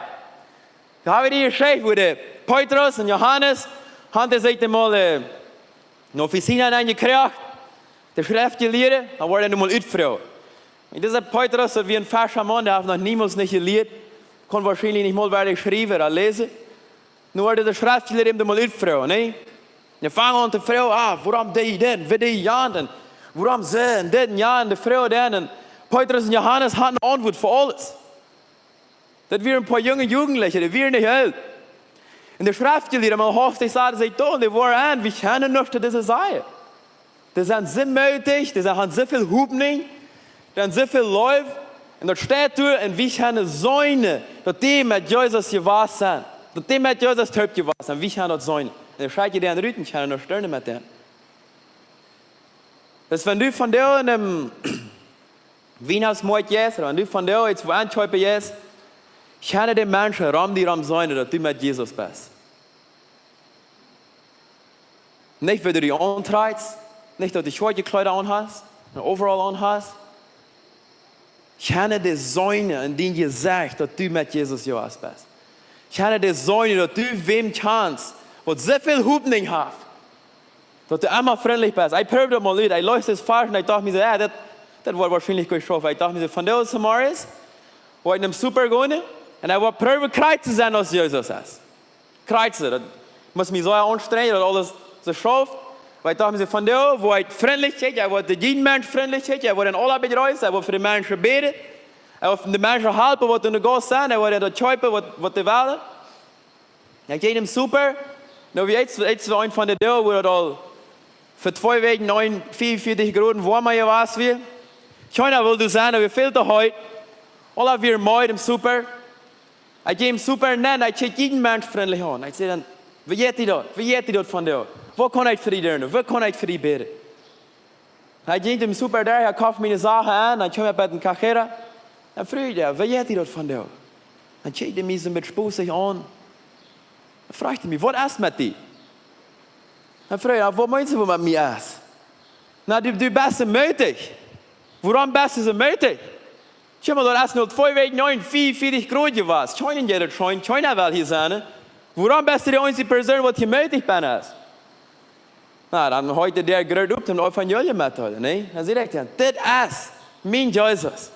doa hab wie dee Jeschicht, woo de Petrus un Johanes, haben dee sikj emol, äh, no Oficina nenjekjräajen, de Schreftjelieede, dan worden dee mol utjefroacht. Un dise Petrus, daut wia een Feschamaun, dee haft noch niemols nich jelieet, kunn woarschienlich nich mol wada schriewen ooda läsen. Nu worden de Schreftjelieede am dan mol utjefroacht, nä? Dee fangen aun to froagen, ah, wuarom dee dän, woo dee jan, un wuarom see, un dit un jant, un dee froagen dän, un Petrus un Johanes hauden eene Auntwuat fa aules. Daut wieren een poa junge Jugendliche, dee wieren nich oolt. Un de Schreftjelieede, mau haustich sauten see doa, un dee wieren aun, wie kjennen nuscht to dise sajen. Dee sent soo mootich, dee sent, haben soo väl Hopninj, dee haben soo väl Leew. Un daut steit doa, un wie kjennen seenen, daut dee met Jesus jewast sent. Daut dee met Jesus toop jewast sent. Wie kjennen daut seenen. Un dan schekjen dee an rut un kjennen nuscht doonen met dän. Dus wan du vondoag en däm Wiehnachtsmoakt jeist, ooda wan du vondoag eent wua enkaufen jeist, kjennen de Menschen rom die rom seenen, daut du met Jesus best. Nich woo du die auntrakjst, nich daut du Kjoakjkjleeda aun hast, een Overall aun hast. Kjennen dee seenen en dien Jesecht, daut du met Jesus jewast best. Kjennen dee seenen, daut du wäm kjanst, waut soo väl Hopninj haft, daut du emma frintlich best. Ekj proowd daut mol ut. Ekj läs dis Varsch un ekj docht mie soo, jo, daut, daut woat woarschienlich goot schaufen. Ekj docht mie soo, vondoag zemorjes woa ekj en däm Super gonen un ekj woa proowen krakjt to sennen aus Jesus es. Krakjt soo, daut mott mie soo aunstrenjen, daut aules soo schauft. Oba ekj docht mie soo, vondoag woa ekj frintlich kjikjen, ekj woa to jieda Mensch frintlich kjikjen, ekj woa dän aula bejreessen, ekj woa fa de Menschen bäden, ekj woa de Menschen halpen, waut en de Gaus sent, ekj woa dän daut kjeepen, waut, waut dee wellen. Ekj jinkj en däm Super, nu wia eent, eent von de Doag, wua daut aul fa twee Wäakjen neun, vea un vieetich Grod woama jewast wia. Kjeena wull doa sennen, daut wia väl too heet. Aula wieren meed em Super. Ekj jinkj en däm Super nenn, ekj kjikj jieda Mensch frintlich aun. Ekj säd dan, woo jeit die daut? Woo jeit die daut vondoag? Woo kaun ekj fa die doonen? Woo kaun ekj fa die bäden? Ekj jinkj en däm Super derch, ekj koft miene Sachen aun, dan kjeem ekj bie dän Cajera. Dan fruach ekj, woo jeit die daut vondoag? Dan kjikjt hee mie soo met Spott aun. Dan fruach hee mie, waut es met die? Dan fruach ekj, waut meenst du, waut met mie es? Na, du, du best soo mootich. Wuarom best du soo mootich? Kjikj mol, daut es nu twee Wäakjen neun, vea un vieetich Grod jewast. Kjeena jeit daut scheen, kjeena well hia sennen. Wuarom best du de eensje Persoon, waut hia mootich bie es? Na, dan heet dee groot opp, daut Evangelium mettodeelen, nä? Dan säd ekj dan, dit es mien Jesus.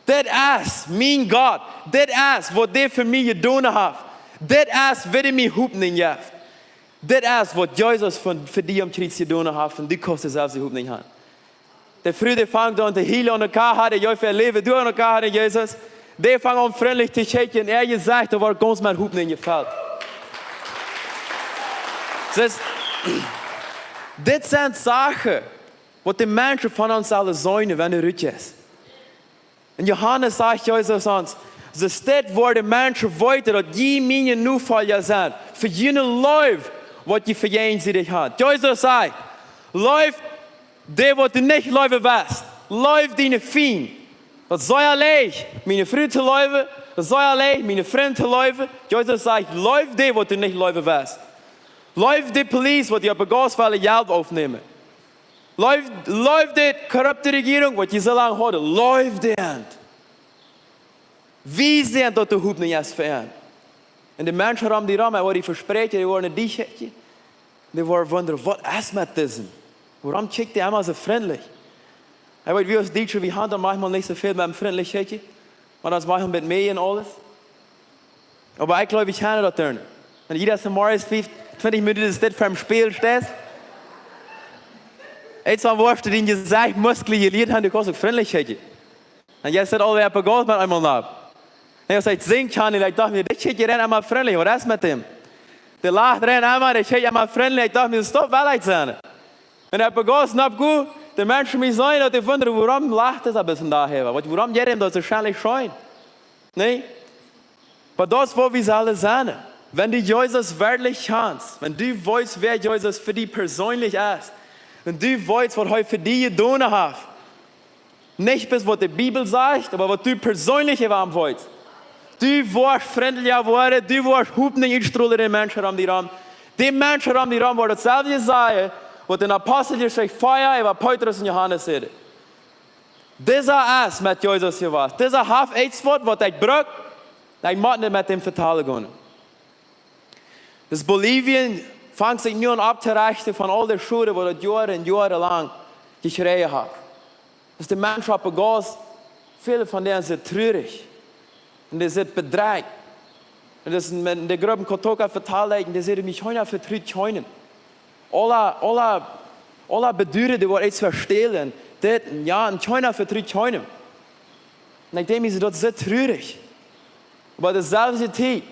Dit es mien Gott. Dit es, waut dee fa mie jedonen haft. Dit es, woo dee mie Hopninj jeft. Dit es, waut Jesus fa, fa die aum Kjriez jedonen haft. Un du kaust selfst dee Hopninj haben. De Fru, dee fangt aun to hielen aun de Kaja, dee jeef äa Läwen doa aun de Kaja, Jesus. Dee fangt aun frintlich to kjikjen, äa Jesecht, daut woat gaunz met Hopninj jefelt. Soo, dit sent Sachen, waut de Menschen von ons sellen seenen, wan du rutjeist. En Johanes sajcht Jesus ons, soo dit woaren de Menschen weeten, daut jie miene Nofolja sent, fa june Leew, waut jie fa jeensiedich haben. Jesus sajcht, leeft dee, waut du nich leewen west. Leef diene Fiend. Daut es sea leicht, miene Fru to leewen. Daut es sea leicht, miene Frind to leewen. Jesus sajcht: Leew dee, waut du nich leewen west. Leew de Police, waut die opp de Gauss wellen Jelt aufnämen. Leew, leew de korrupte Rejierunk, waut die soo lang hauden. Leew dee. Wie sent daut de Hopninj es fa an. Un de Menschen rom die rom, hee woat die vespräakjen, dee woaren die kjikjen. Dee woaren wundren: Waut es met disen? Wuarom kjikjt dee emma soo frintlich? Hee weet, wie aus Dietsche, wie haben dan maunchmol nich soo väl met frintlich kjikjen, mau daut es maunchmol met Medien un aules. Oba ekj jleew, ekj kjan daut doonen. Wan jie daut morjens fiew, twintich Minuten es dit fa een Spieejel steist, ieescht dan woascht du dien Jesecht Muskjlen jelieet haben, du kaust uk frintlich kjikjen. Un jie sent aul wada opp de Gauss met eemol nopp. Un aus ekj sinjen kjan, ekj docht mie, dit kjikjt hia emma frintlich, waut es met däm? Dee lacht hia emma, dee kjikjt emma frintlich, ekj docht mie, stop, well ekj sennen. Un opp de Gauss nopp go, de Menschen mie seenen, daut dee wundren: Wuarom lacht dee soo een bät doa äwa? Waut, wuarom jeit am daut soo scheinlich scheen? Nä? Oba daut es, waut wie sellen sennen. Wan du Jesus werkjlich kjanst, wan du weetst, wäa Jesus fa die perseenlich es, wan du weetst, waut hee fa die jedonen haft, nich bloos waut de Bibel sajcht, oba waut du perseenlich äwa am weetst, du woascht frintlicha woaren, du woascht Hopninj utstrolen de Menschen rom die rom. De Menschen rom die rom woaren daut selwje sajen, waut en Aposteljeschicht vea äwa Petrus un Johanes säden. Disa es met Jesus jewast. Disa haft ieescht waut, waut ekj bruck. Ekj mott nich met däm vetalen gonen. Daut Bolivien fangt sikj nu aun opptorechten von aul de Schoden, waut daut Joaren un Joaren lang jekjräajen haft. Daut de Menschen opp de Gauss, väle von dän sent trurich. Un dee sent bedrekjt. Un daut es met de Grupp Kotoka vetalt, un dee säden mie: Kjeena vetrut kjeenem. Aula, aula, aula beduaren, dee woaren ieescht vestälen. Dit un jant, un kjeena vetrut kjeenem. Un ekj denkj mie soo, daut es soo trurich. Oba de selwje Tiet,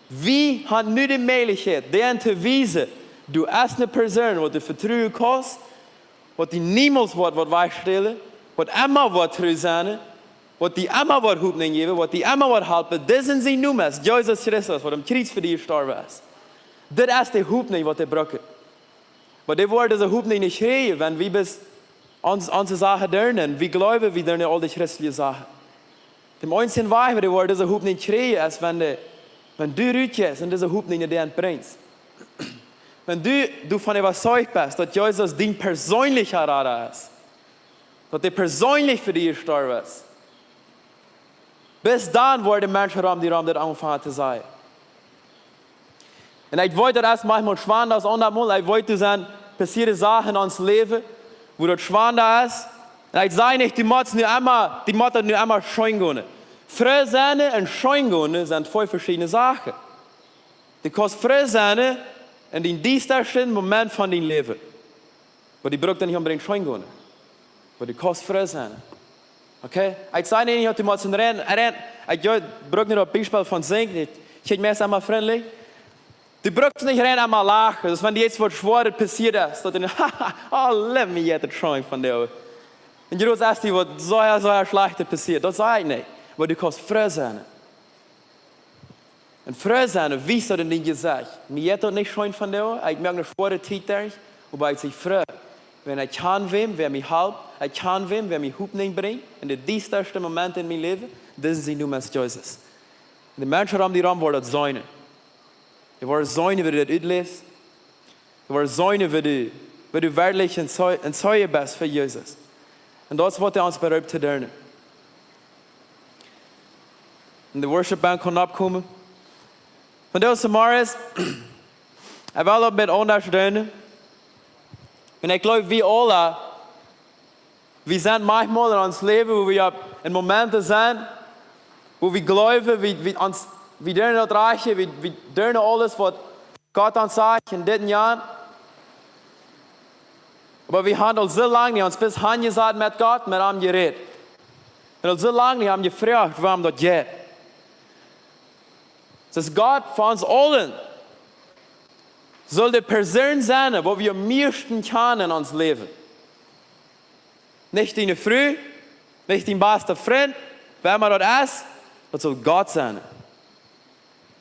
wie haben nu de Mäajlichkjeit, dän to wiesen, du best eene Persoon, waut du vetruen kaust, waut die niemols woat waut wajchstälen, waut emma woat tru sennen, waut die emma woat Hopninj jäwen, waut die emma woat halpen. Dit es sien Nomen, es Jesus Christus, waut aum Kjriez fa die jestorwen es. Dit es de Hopninj, waut dee brucken. Oba dee woaren dise Hopninj nich kjrieen, wan wie bloos ons, onse Sachen doonen. Wie jleewen, wie doonen aul de christelje Sachen. Dän eensjen Wajch, woo dee woaren dise Hopninj kjrieen, es, wan dee, wan du rutjeist un dise Hopninj no dee brinjst. Wan du doavon äwazeicht best, daut Jesus dien perseenlicha Rada es, daut hee perseenlich fa die jestorwen es, bloos dan woaren de Menschen rom die rom dit aunfangen to sajen. Un ekj weet, daut es maunchmol schwanda aus aundamol. Ekj weet, doa sent passieede Sachen en ons Läwen, woo daut schwanda es. Un ekj saj nich, du motst nu emma, du motst daut nu emma scheen gonen. Froo sennen un scheen gonen sent twee veschiedne Sachen. Du kaust froo sennen en dän diestasten Moment von dien Läwen. Oba du bruckst nich onbedinjt scheen gonen. Oba du kaust froo sennen. Okay? Ekj saj nich, daut du motst rennen, rennen. Ekj, jo, bruck nich daut Biespel von sinkjen. Ekj, ekj meen, es emma frintlich. Du bruckst nich rennen emma lachen. Daut es, wan die ieescht waut Schwoaret passieet es, daut du, haha, oh, let me get it scheen von die. Un du weetst, es die waut sea, sea Schlajchtet passieet. Daut saj ekj nich. Oba du kaust froo sennen. Un froo sennen, wiest daut en dien Jesecht. Mie jeit daut nich scheen vondoag, ekj moak eene schwoare Tiet derch, oba ekj sie froo. Wan ekj kjan wäm, wäa mie halpt, ekj kjan wäm, wäa mie Hopninj brinjt, en de diestaste Momenten en mien Läwen, dit es sien Nomen es Jesus. Un de Menschen rom die rom woaren daut seenen. Dee woaren seenen, woo du daut utläfst. Dee woaren seenen, woo du, woo du werkjlich een Zeu-, een Zeuje best fa Jesus. Un daut es, waut hee ons beroopt to doonen. Un de Worship Band kaun oppkomen. Vondoag zemorjes, ekj well daut een bät aundasch doonen. Un ekj jleew, wie aula, wie sent maunchmol en ons Läwen, woo wie opp, en Momenten sent, woo wie jleewen, wie, wie ons, wie doonen daut Rajchte, wie, wie doonen aules, waut Gott ons sajcht, en dit un jant. Oba wie haben aul soo lang nich ons bloos hanjesat met Gott, met am jerät. Un aul soo lang nich am jefroacht, wuarom daut jeit. Daut Gott fa ons aulen saul de Persoon sennen, waut wie aum mieeschten kjanen en ons Läwen. Nich diene Fru, nich dien basta Frint, wäa emma daut es, daut saul Gott sennen.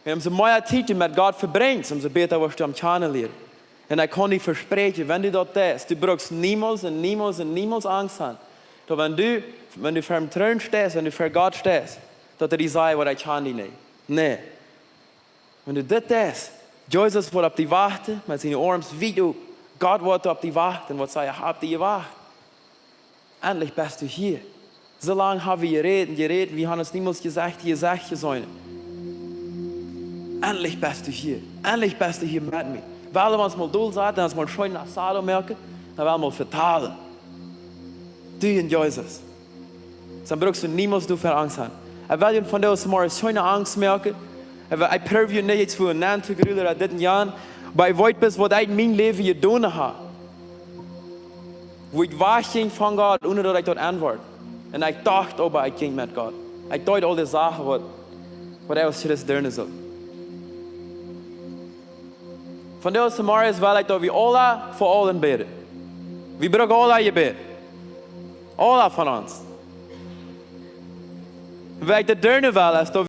Un umso mea Tiet du met Gott vebrinjst, umso bäta woascht du am kjanen lieren. Un ekj kaun die vespräakjen, wan du daut deist, du bruckst niemols un niemols un niemols Angst haben. Daut wan du, wan du ver däm Troon steist, wan du ver Gott steist, daut hee die sajcht: "Waut, ekj kjan die nich." Nä. Wan du dit deist, Jesus woat opp die wachten, met siene Oarms wiet op. Gott woat opp die wachten un woat sajen: "Ekj hab die jewacht. Endlich best du hia. Soo lang hab wie jerät un jerät, wie haben ons niemols jesajcht, jesajcht jeseenen. Endlich best du hia. Endlich best du hia met mie." Well wie ons mol dol saten, ons mol scheen asado moaken, dan well wie mol vetalen. Du un Jesus. Dan brukst du niemols doafäa Angst haben. Ekj well die vondoag zemorjes kjeene Angst moaken. Ekj proow die nich ieescht fa een Nant to grülen ooda dit un jant. Oba ekj weet bloos, waut ekj en mien Läwen jedonen hab. Woo ekj wajchjinkj von Gott, onen daut ekj daut enwort. Un ekj docht, oba ekj jinkj met Gott. Ekj deed aul dee Sachen, waut, waut ekj aus Christ doonen sull. Vondoag zemorjes well ekj, daut wie aula fa aulen bäden. Wie brucken aula Jebäd. Aula von ons. Waut ekj daut doonen well, es, daut